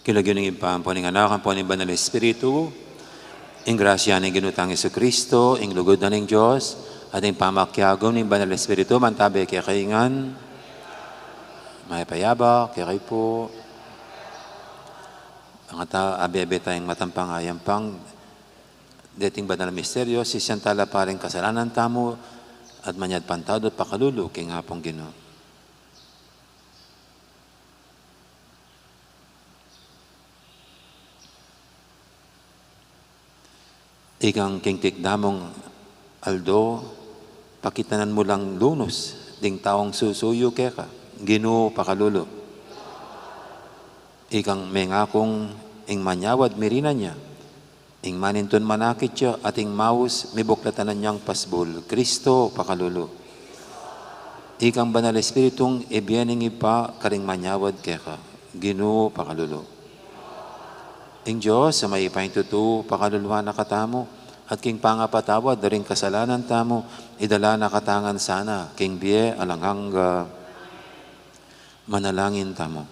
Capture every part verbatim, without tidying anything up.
King lagyu ning Ibpa, ampo ning Anak, ampo ning Banal Espiritu. Ing grasya ning Ginu tang Jesucristo, ing lugud na ning Dios, at ing pamakiagum ning Banal Espiritu, mantabe kekayu ngan. Mayap a abak kekayu pu. Angata, abe-abe tayang matampang ayampang deting banal a misteryo, sisian tala pa ring kasalanan tamu, at manyad pantawad at pakalulu king Apung Ginu. Ikang king kekdamung aldo, pakitanan mu lang lunus ding taung susuyu keka, Ginu, pakalulu. Ikang mengakung ing manyawad mirinan ya, ing manintun manakit ya, at ing maus mibuklatan na niyang pasbul, Kristo, pakalulu. Ikang Banal Espiritung ibie ning Ibpa karing manyawad keka, Ginu, pakalulu. Ing Dios a mayupayang tutu, pakaluluan na katamu, at king pangapatawad da ring kasalanan tamu, idala na katamu ngan sana king bie alang angga. Manalangin tamu.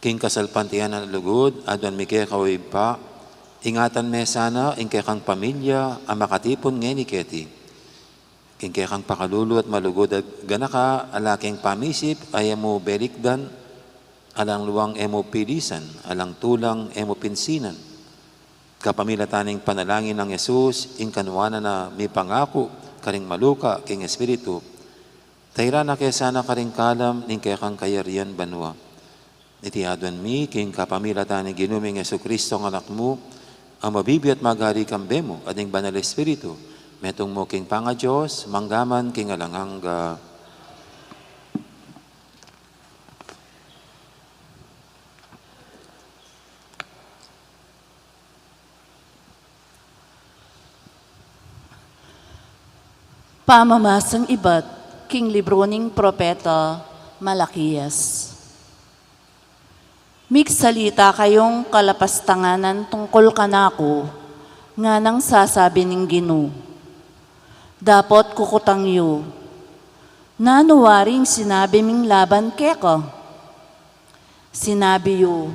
King kasalpantayanan a lugud, aduan mi keka, o Ibpa, ingatan me sana ing kekang pamilya a makatipun ngeni keti. King kekang pakalulu at malugud a ganaka, ala keng pamisip a e mu belikdan, alang luwang e mu pilisan, alang tulang e mu pinsinan. Kapamilatan ning panalangin nang Jesus, ing kanuanan a mipangaku karing maluka king Espiritu, tairan na ke sana karing kalam ning kekang kayarian banua. Iti aduan mi king kapamilatan ning Ginu ming Jesucristo a Anak mu, a mabibie at magari kambe mu at ning Banal Espiritu, metung mu king pangaDios, mangga man king alang angga. Pamamasang ibat king libru ning propeta Malakias. Migsalita kayung kalapastanganan tungkul kanaku, nganang sasabi ning Ginu. Dapot kukutang yu, nanu wari ing sinabi ming laban keka? Sinabi yu,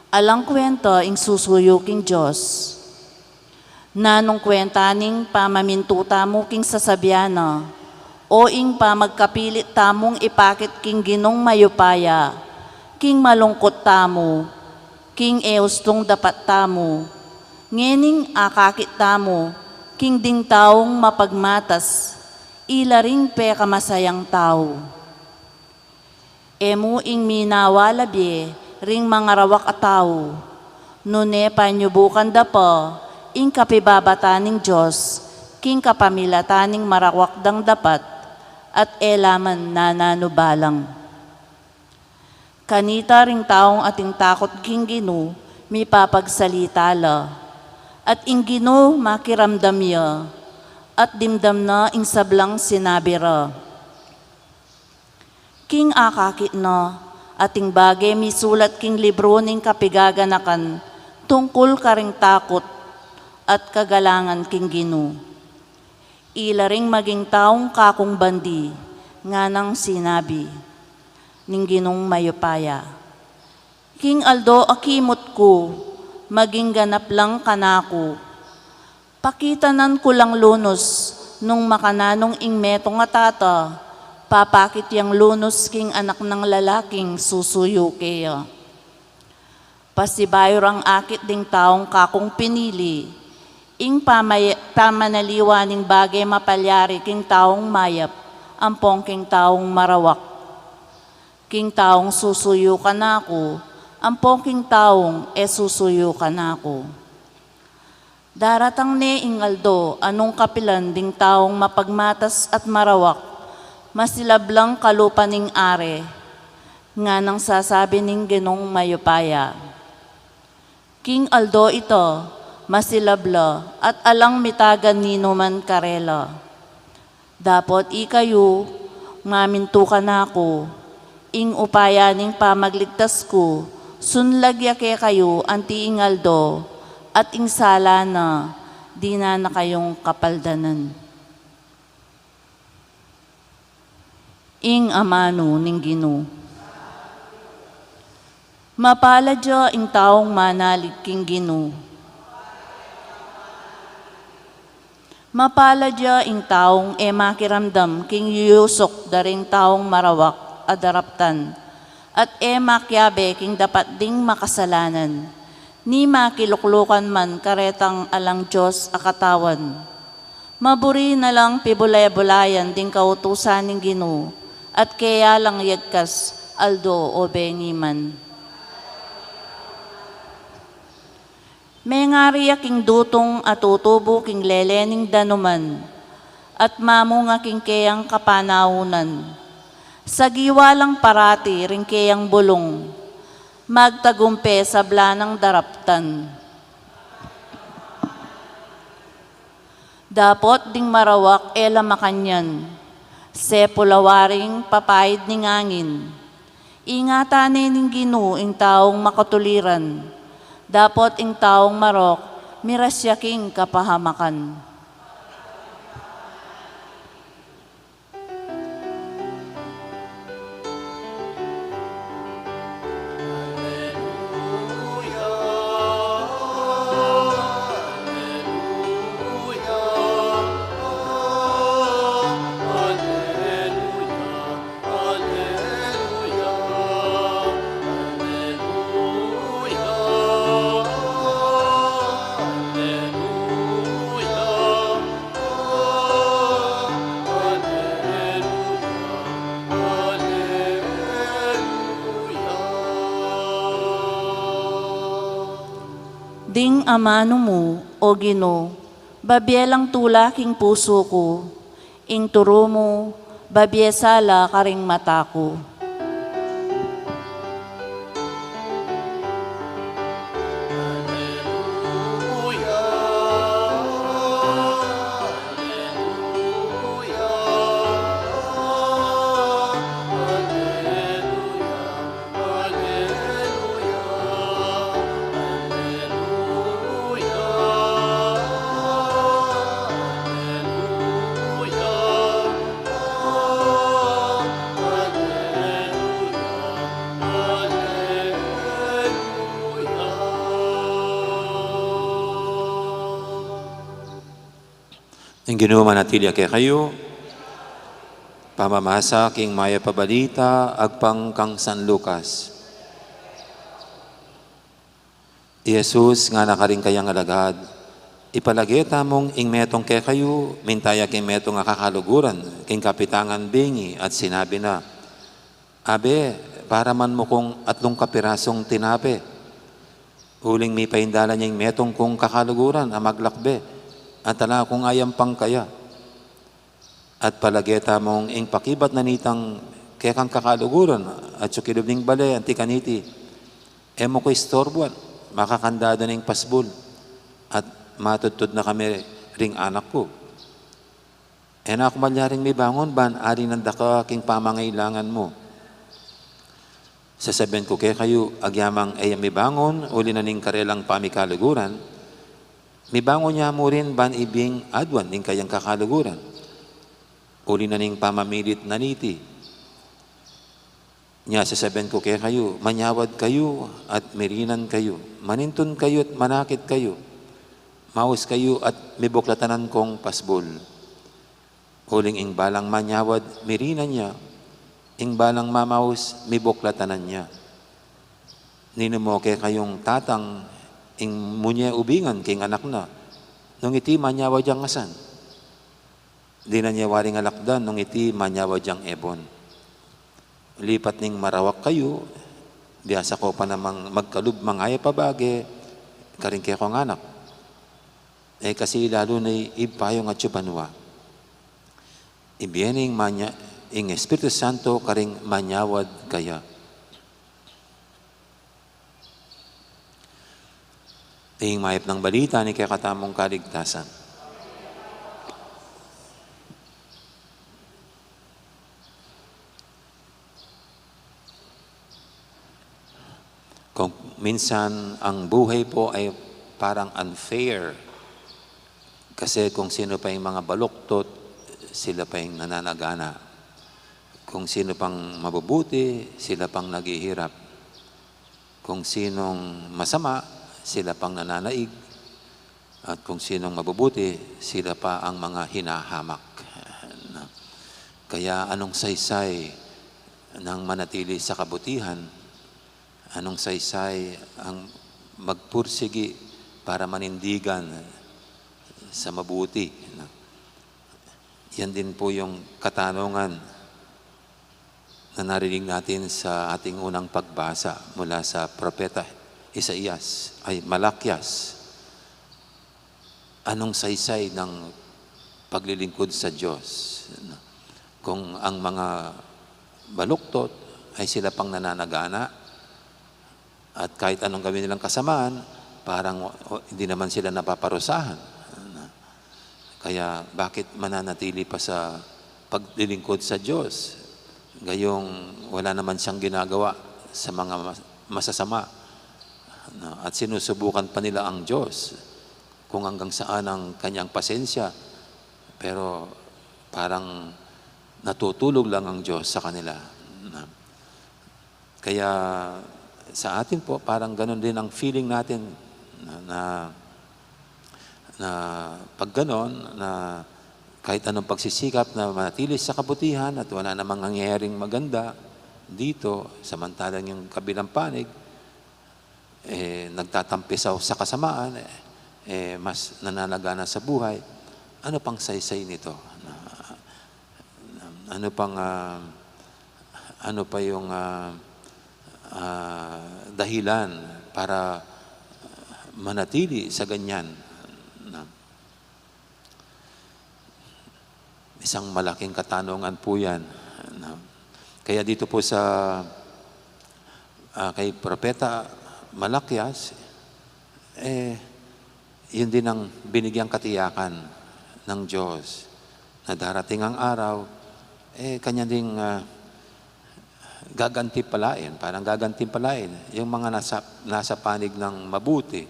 alang kwenta ing susuyu king Dios. Nanung kwenta ning pamamintu tamu king sasabian na, o ing pamagkapilit tamung ipakit king Ginung mayupaya, king malungkut tamu, king e ustung dapat tamu, ngening akakit tamu king ding taung mapagmatas, ila ring pekamasayang tau. E mu ing minawa labie ring mangarawak a tau, nune panyubukan da pa ing kapibabatan ning Dios king kapamilatan ning marawak dang dapat, at e la man nananu balang. Kanita ring taung ating takut king Ginu mipapagsalita la, at ing Ginu makiramdam ya, at dimdam na ing sablang sinabi ra. King akakit na, ating bage misulat king libru ning kapigaganakan tungkul karing takut at kagalangan king Ginu. Ila ring maging taung kakung bandi, nganang sinabi ning Ginung mayupaya. King aldo a kimut ku, maging ganap lang kanaku. Pakitanan ku lang lunus nung makananung ing metung a tata, papakit yang lunus king anak nang lalaking susuyu keya. Pasibayu rang akit ding taung kakung pinili, ing pamay-, pamanaliwa ning bage mapalyari king taung mayap, ampong king taung marawak. King taung susuyu kanaku, ampong king taung e susuyu kanaku. Daratang ne ing aldo a nung kapilan ding taung mapagmatas at marawak, masilab lang kalupa ning are, nganang sasabi ning Ginung mayupaya. King aldo ita, masilab la at alang mitagan ninuman karela. Dapot ikayu, mamintu kanaku, ing upaya ning pamagligtas ku, sunlag ya kekayu anti ing aldo, at ing sala na, dinan na kayung kapaldanan. Ing amanu ning Ginu. Mapalad ya ing taung manalig king Ginu. Mapalad ya ing taung e makiramdam king yuyusuk da ring taung marawak a daraptan, at e makiabe king dapat ding makasalanan, ni makiluklukan man karetang alang Dios a katawan. Maburi na lang pibule-bulayan ding kautusan ning Ginu, at keya lang yagkas aldo o bengi man. Mengari ya king dutung a tutubu king lele ning danuman, at mamunga king keyang kapanaunan. Sagiwa lang parati ring keyang bulung, magtagumpe sabla nang daraptan. Dapot ding marawak e la makanyan, sepulawa ring papaid ning angin. Ingatan ne ning Ginu ing taung makatuliran, dapot ing taung marok miras ya king kapahamakan. Ding amanu mu, O Ginu, babie lang tula king pusu ku, ing turu mu, babie sala karing mata ku. Ing Ginu manatili ya kekayu. Pamamasa king Mayap a Balita agpang kang San Lucas. I Jesus ngana karing kayang alagad, "Ipalage tamung ing metung kekayu, minta ya king metung a kakaluguran king kapitangan bengi at sinabi na, 'Abe, paraman mu kung atlung kapirasung tinape.' Uling mipaindalan ya ing metung kung kakaluguran a maglakbe, at ala kung ayampang kaya. At palage tamung ing pakibat na nitang kekang kakaluguran atyu kilub ning bale, anti kaniti, 'E mu ku istorbuan, makakandado na ing pasbul, at matudtud na kami ring anak ku.' E na ku malyaring mibangun ban alinan daka king pamangailangan mu. Sasabian ku kekayu, agyamang e ya mibangun uli na ning karelang pamikaluguran, mibangun ya mu rin ban ibing aduan ning kayang kakaluguran uli na ning pamamilit na niti. Nya sasabian ku kekayu, manyawad kayu at mirinan kayu, manintun kayu at manakit kayu, maus kayu at mibuklatanan kung pasbul. Uling ing balang manyawad, mirinan ya, ing balang mamaus, mibuklatanan ya. Ninu mu kekayung tatang, ing munye ubingan king anak na, nung iti manyawad yang asan? Dinan ye waring alakdan nung iti manyawad yang ebon. Lipat ning marawak kayu, biasa ko pa namang magkalub mangayap a bage karing kekong anak. E kasi lalu na ipayung atyu banua. Ibie ning manya-, ing Espiritu Santo karing manyawad kaya. Ing mayap nang balita ning kekatamung kaligtasan. Kung minsan ang buhay po ay parang unfair, kasi kung sino pa yung mga baluktot, sila pa yung nananagana. Kung sino pang mabubuti, sila pang naghihirap. Kung sinong masama, sila pang nananaig. At kung sinong mabubuti, sila pa ang mga hinahamak. Kaya anong saysay ng manatili sa kabutihan? Anong saysay ang magpursigi para manindigan sa mabuti? Yan din po yung katanungan na narinig natin sa ating unang pagbasa mula sa Propeta Isaias, ay, Malakias. Anong saysay ng paglilingkod sa Diyos? Kung ang mga baluktot ay sila pang nananagana, at kahit anong gawin nilang kasamaan, parang wa-, wa-, hindi naman sila napaparusahan. Kaya bakit mananatili pa sa paglilingkod sa Diyos? Gayong wala naman siyang ginagawa sa mga mas-, masasama. No? At sinusubukan pa nila ang Diyos kung hanggang saan ang kanyang pasensya. Pero parang natutulog lang ang Diyos sa kanila. No? Kaya sa atin po, parang ganun din ang feeling natin na, na, na pag ganun, na kahit anong pagsisikap na manatili sa kabutihan at wala namang nangyayaring maganda dito, samantalang yung kabilang panig, eh, nagtatampisaw sa kasamaan, eh, eh, mas nananagana sa buhay. Ano pang saysay nito? Na, ano pang, ah, ano pa yung, ah, ah, dahilan para manatili sa ganyan? Na, isang malaking katanungan po yan. Na, kaya dito po sa, ah, kay Propeta Malakias, eh, yun din ang binigyang katiyakan ng Diyos na darating ang araw, eh, kanya ding, ah, gagantimpalain, parang gagantimpalain yung mga nasa, nasa panig ng mabuti.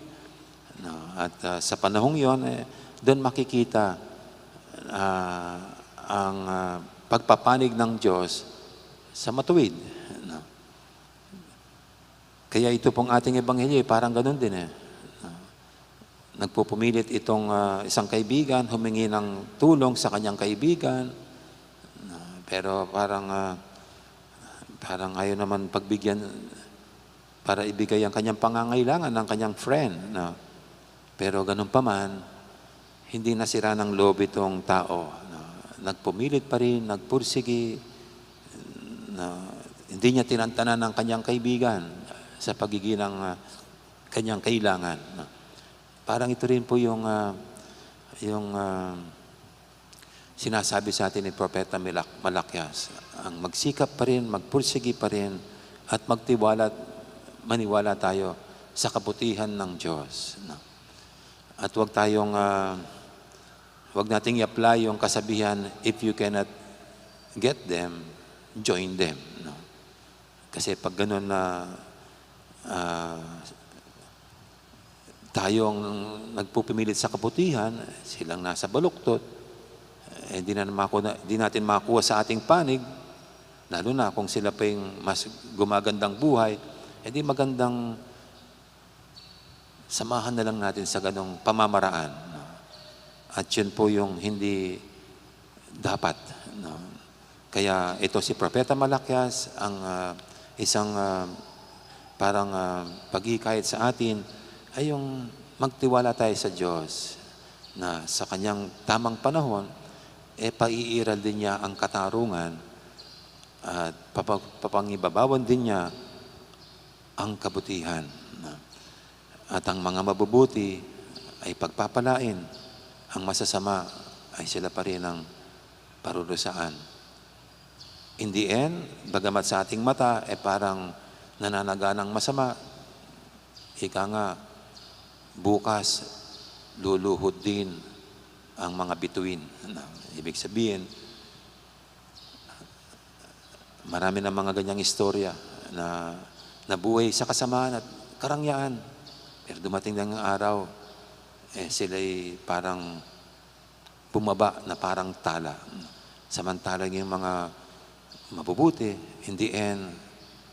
No? At, ah, sa panahong yon, eh, doon makikita, ah, ang, ah, pagpapanig ng Diyos sa matuwid. No? Kaya ito pong ating ebanghelyo, eh, parang ganun din, eh. Nagpupumilit itong, ah, isang kaibigan, humingi ng tulong sa kanyang kaibigan. Ah, pero parang, ah, parang ayaw naman pagbigyan para ibigay ang kanyang pangangailangan ng kanyang friend, no? Pero ganun pa man, hindi nasira ng loob itong tao, no? Nagpumilit pa rin, nagpursigi, no? Hindi niya tinantanan ang kanyang kaibigan sa pagiging ng, ah, kanyang kailangan, no? Parang ito rin po yung, ah, yung, ah, sinasabi sa atin ni Propeta Milak-, Malakias, ang magsikap pa rin, magpursigi pa rin, at magtiwala, maniwala tayo sa kabutihan ng Diyos, no? At wag tayong, ah, wag nating i-apply yung kasabihan, "If you cannot get them, join them," no? Kasi pag ganun na, ah, tayong nagpupimilit sa kabutihan, silang nasa baluktot, eh, di na maku-, di natin makuha sa ating panig, lalo na kung sila pa yung mas gumagandang buhay, eh, di magandang samahan na lang natin sa ganong pamamaraan, no? At yun po yung hindi dapat, no? Kaya ito si Propeta Malakias, ang, ah, isang, ah, parang, ah, paghikayat sa atin ay yung magtiwala tayo sa Diyos na sa kanyang tamang panahon, eh, paiiral din niya ang katarungan at papag-, papangibabawan din niya ang kabutihan, no? At ang mga mabubuti ay pagpapalain, ang masasama ay sila pa rin ang parurusaan. In the end, bagamat sa ating mata, eh, parang nananaganang masama, ika nga, bukas, luluhod din ang mga bituin. Na, ibig sabihin, marami na mga ganyang istorya na nabuhay sa kasamaan at karangyaan. Pero dumating na ang araw, eh, sila'y parang bumaba na parang tala. Samantalang yung mga mabubuti, in the end,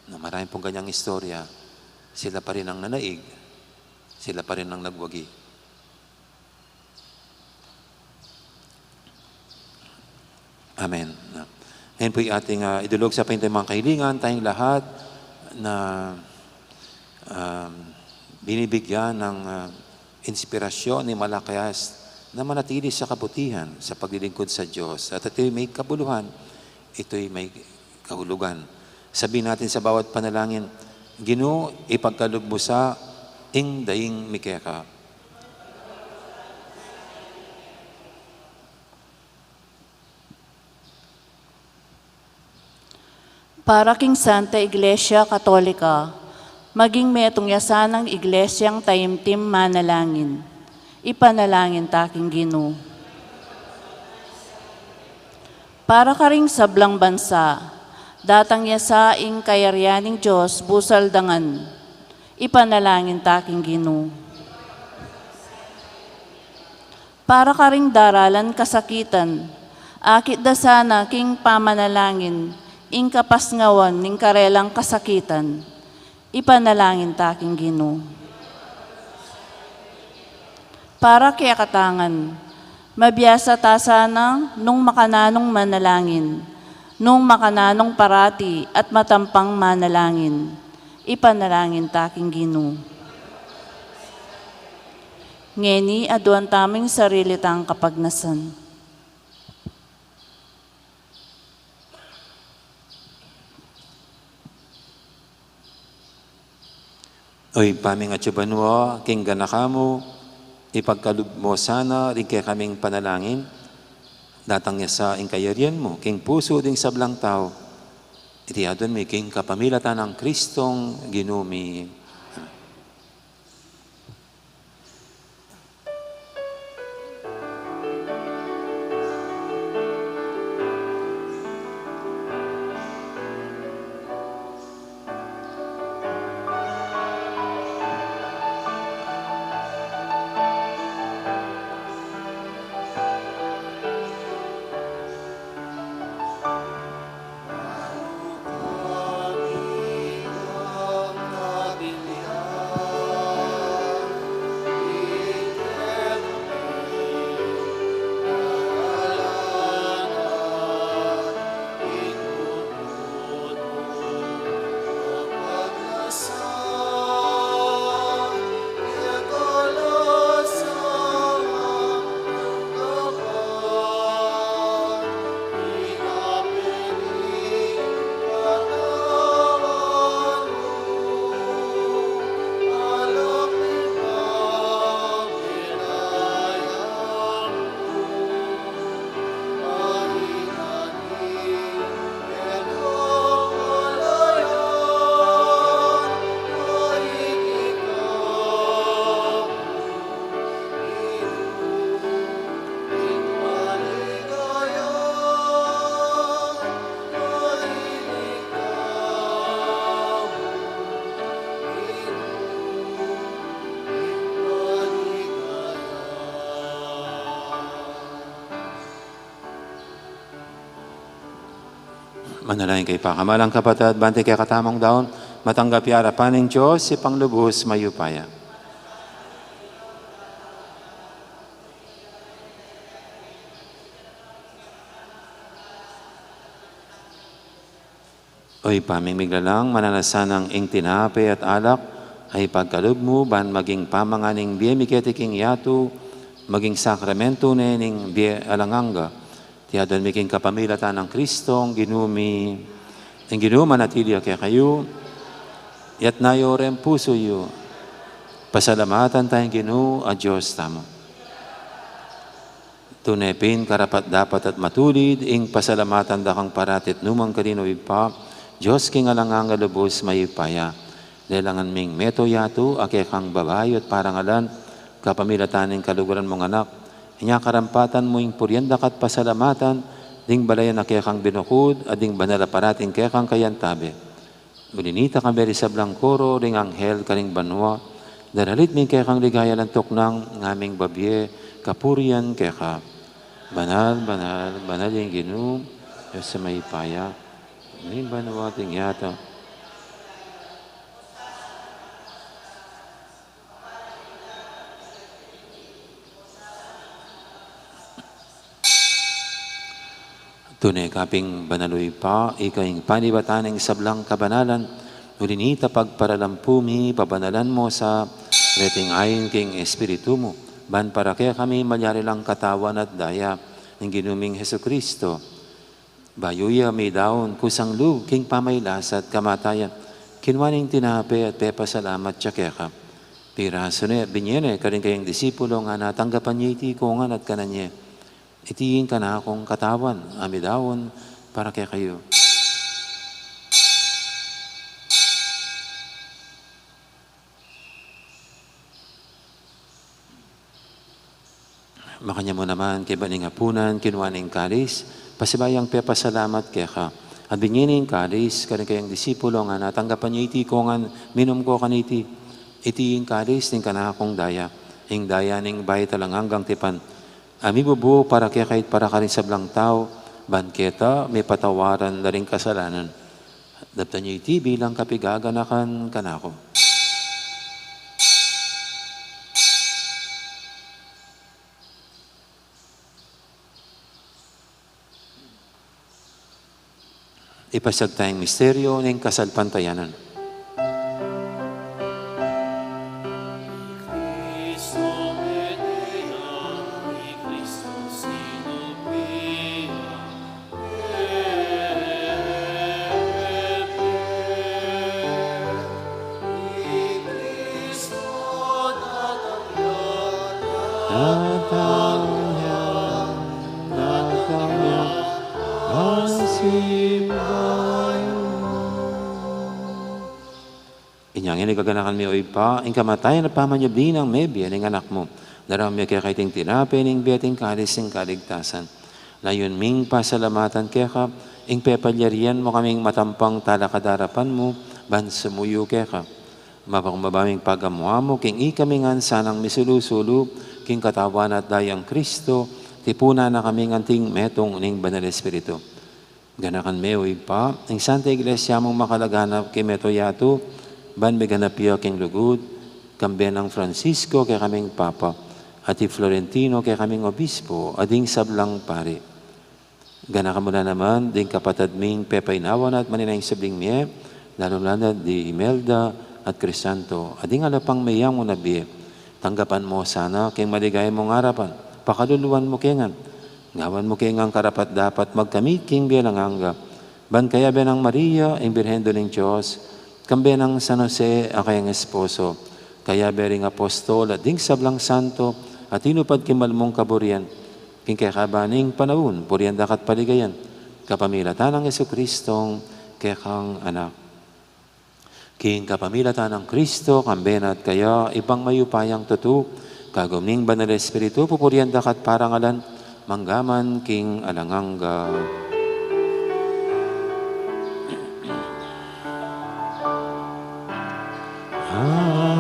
na marami pong ganyang istorya, sila pa rin ang nanaig, sila pa rin ang nagwagi. Amen. Ngayon po'y ating, ah, idulog sa pahintay mga kahilingan, tayong lahat na, um, binibigyan ng, ah, inspirasyon ni Malakias na manatili sa kabutihan, sa paglilingkod sa Diyos. At ito'y may kabuluhan, ito'y may kahulugan. Sabihin natin sa bawat panalangin, "Ginu, ipagkalub mu sa ing daing mi keka." Para king Santa Iglesia Katolika, maging metung ya sanang iglesiang taimtim manalangin. Ipanalangin ta king Ginu. Para karing sablang bansa, datang ya sa ing kayarian ning Dios busal dangan. Ipanalangin ta king Ginu. Para karing daralan kasakitan, akit da sana king pamanalangin ing kapasngawan ning karelang kasakitan. Ipanalangin ta king Ginu. Para kekatangan, mabiasa ta sana nung makananung manalangin, nung makananung parati at matampang manalangin. Ipanalangin ta king Ginu. Ngeni, aduan tamu ing sarili tang kapagnasan. O Ibpa ming atsu banua, king ganaka mu, ipagkalub mu sana ring kekaming panalangin, datang ya sa ing kayarian mu king pusu ding sablang tau. Iti aduan mi king kapamilatan nang Kristong Ginu mi. Manalangin kayu, pakamalan kung kapatad, ban iti kekatamung daun, matanggap ya arapan ning Dios, Ibpang lubus mayupaya. O Ibpa ming miglalang, mananu na sanang ing tinape at alak a ipagkalub mu ban maging pamangan ning bie mi keti king yatu, maging sakramentu ne ning bie alang angga. Iti aduan mi king kapamilatan nang Kristong Ginu mi. Ing Ginu manatili ya kekayu. Itas yu ring pusu yu. Pasalamatan taya ing Ginu a Dios tamu. Tune pin karapat-dapat at matulid ing pasalamatan da kang parati at nu man karin, o Ibpa, Dios king alang angga, lubus mayupaya. Lelangan ming metung yatu a kekang babayu at parangalan kapamilatan ning kaluguran mung Anak. Inya karampatan mu ing purian daka at pasalamatan ding balayan a kekang binukud at ding banal a parating kekang kayantabe. Uli nita, kambe ring sablang koro ring anghel karing banua, daralit mi ing kekang ligaya alang tuknang, ngaming babie kapurian keka. Banal, banal, banal ing Ginu, Dios a mayupaya. Ning banua at ning yatu. Tune ka pin banal, o Ibpa, ika ing panibatan ning sablang kabanalan, uli na nita pagparalampu mi, pabanalan mu sa reting ain king Espiritu mu, ban para kekami malyari lang katawan at daya ning Ginu ming Jesucristo. Bayu ya midaun kusang lub king pamagkasakit at kamatayan, kinua ne ing tinape at pepasalamat ya keka. Pirasu ne, binie ne karing kayang disipulo, ngana, tanggapan ye iti ikongan at kanan ye. Iti ing kanakung katawan a midaun para kekayu. Makanyan mu naman, kaybat ning apunan, kinua ne ing kalis, pasibayu yang pepasalamat keka, at binie ne ing kalis karing kayang disipulo, ngana, tanggapan ye iti ikongan, minum ko kaniti. Iti ing kalis ning kanakung daya, ing daya ning bayu at alang anggang tipan, a mibubu para kekayu at para karing sablang tau, ban keta mipatawaran la ring kasalanan. Daptan ye iti bilang kapaganakan kanaku. Ipasiag taya ing misteryu ning kasalpantayanan. Inya ngeni, kaganakan mi, o Ibpa, ing kamatayan at pamanyubli nang mebie ning Anak mu. Daraun mi keka iting tinape ning bie at ing kalis ning kaligtasan. Layun ming pasalamatan keka ing pepalyarian mu kaming matampang talakad king arapan mu ban sumuyu keka. Mapakumbaba ming pagamu-amu king ikami ngan sanang misulu-sulu king katawan at dayang Kristo, tipunan na kaming anting metung ning Banal Espiritu. Ganakan me, o Ibpa, ing Santa Iglesia mung makalaganap king mabilug a yatu, ban miganap ya king lugud, kambe nang Francisco kekaming Papa, at i Florentino kekaming Obispo, at ding sablang pari. Ganakan mu la naman ding kapatad ming pepainawa na at manenaya king subling mie, lalu na la di Imelda at Crisanto, at ding ala pang meyang mu na bie. Tanggapan mu sana king maligaya mung arapan, pakaluluan mu ke ngan, gawan mu ke ngan karapat-dapat magkamit king bie alang angga, ban kayabe nang Maria, ing Birhen Indu ning Dios, kambe nang San Jose a kayang esposo, kayabe ring apostol at ding sablang santo a tinupad king mal mung kaburian, king kekaba ning panaun, purian da ka at paligayan, kapamilatan nang Jesucristong kekang Anak. King kapamilatan nang Kristo, kambe na at kaya, Ibpang mayupayang tutu, kagum ning Banal Espiritu, pupurian da ka at parangalan, mangga man king alang angga. Amen.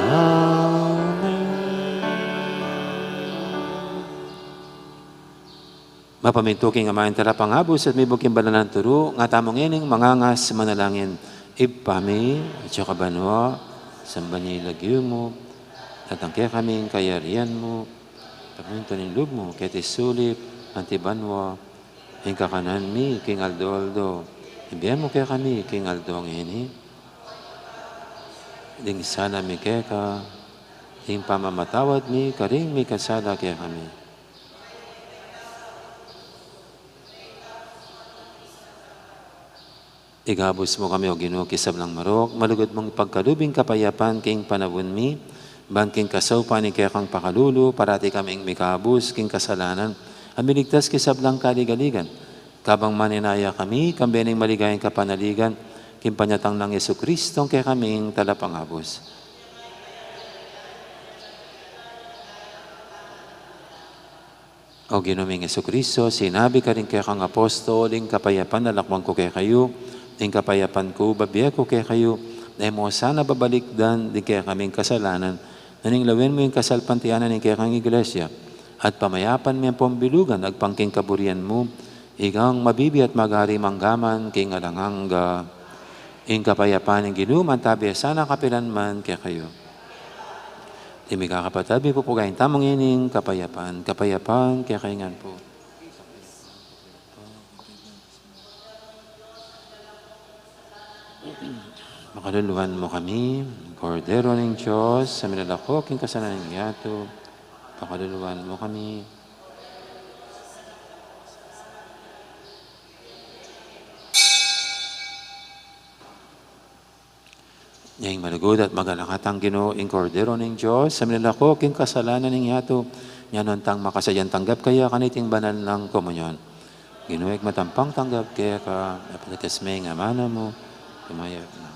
Amen. Mapamintu king Ama ing Talapangabus at mibug king banal a turu, nga tamu ngening mangangas manalangin. Ibpa mi, atsu ka banua, samban ya ing lagyu mu, datang kekami ing kayarian mu, pamintuan ing lub mu keti sulip anti banua. Ing kakanan mi king aldo-aldo ibie mu kekami king aldo ngeni. Ding sala mi keka, ing pamamatawad mi karing mikasala kekami. Igabus mu kami, O Ginu, king sablang marok, malugud mung ipagkalub ing kapayapan king panaun mi, ban king kasaupan ning kekang pakalulu, parati kaming mikabus king kasalanan, at miligtas king sablang kaligaligan. Kabang manenaya kami, kambe ning maligayang kapanaligan, king panyatang nang Jesucristong kekaming Talapangabus. O Ginu ming Jesucristo, sinabi karing kekang apostol, ing kapayapan lakwan ku kekayu, ing kapayapan ku bibie ku kekayu, e mu sana babalikdan ding kekaming kasalanan, Nune lawen mu ing kasalpantayanan ning kekang Iglesia, at pamayapan me ampong bilugan agpang king kaburian mu, ikang mabibie at magari mangga man king alang angga. Ing kapayapan ning Ginu mantabe sana kapilan man kekayu. Ding mikakapatad, mipupugayan tamu ing kapayapan, kapayapan kekayu ngan pu. Pakaluluan mu kami, Kordero ning Dios, a milalako king kasalanan ning yatu. Pakaluluan mu kami. Nya ing malugud at maganakatang Ginu, ing Kordero ning Dios, a milalako king kasalanan ning yatu, nya nung tang makasadyang tanggap kaya kaniting banal nang komunyon. Ginu, ikmat ampong tanggap keka, apalitas me ing amanu mu, tumayap na.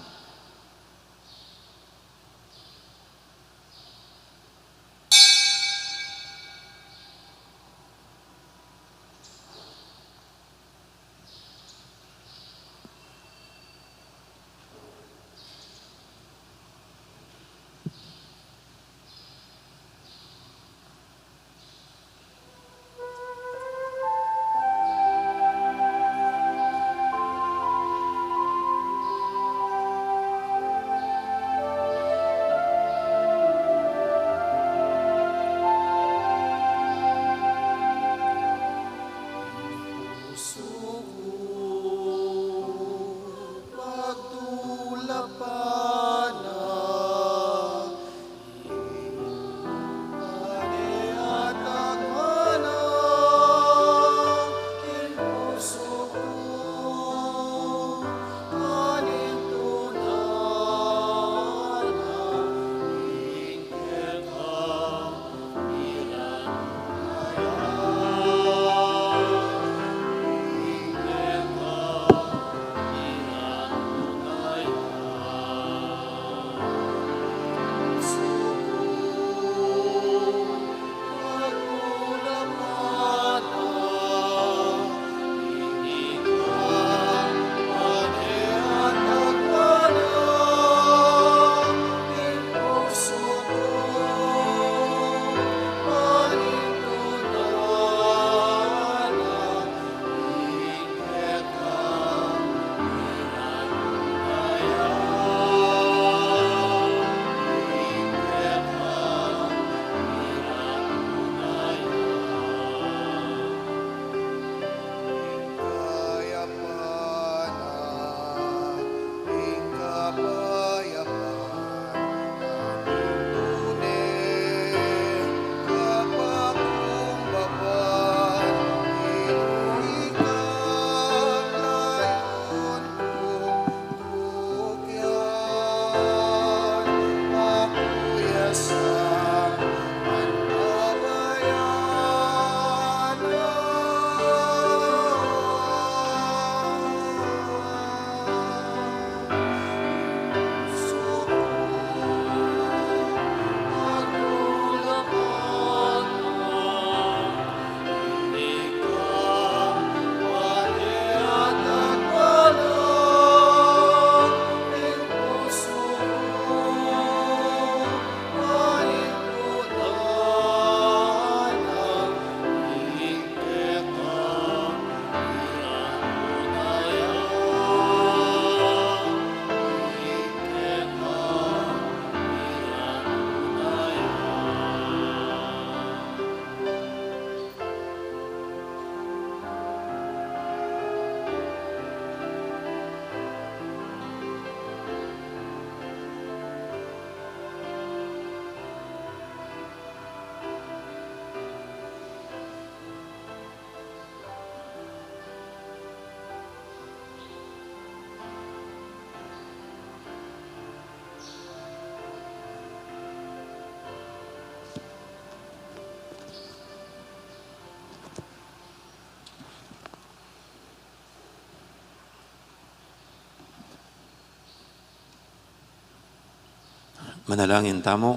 Manalangin tamu.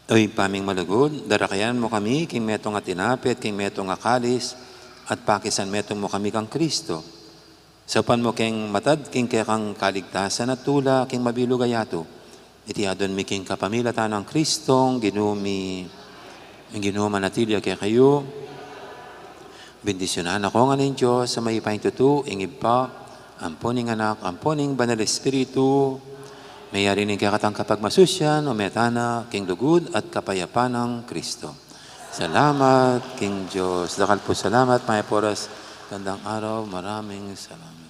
O Ibpa ming malugud, darakayan mu kami king metung a tinape at king metung a kalis, at pakisanmetung mu kami kang Kristo. Saupan mu keng matad king kekang kaligtasan at tula king mabilug a yatu. Iti adwan mi king kapamilatan nang Kristong Ginu mi. Ing Ginu manatili ya kekayu. Bendisyunan na kayu ngan ning Dios a mayupayang tutu, ing Ibpa, ampo ning Anak, ampo ning Banal Espiritu. Mayari ning kekatang kapagmasusyan, o metana king lugud at kapayapan nang Kristo. Salamat king Dios. Dakal pu salamat, mayap a oras, gandang araw, maraming salamat.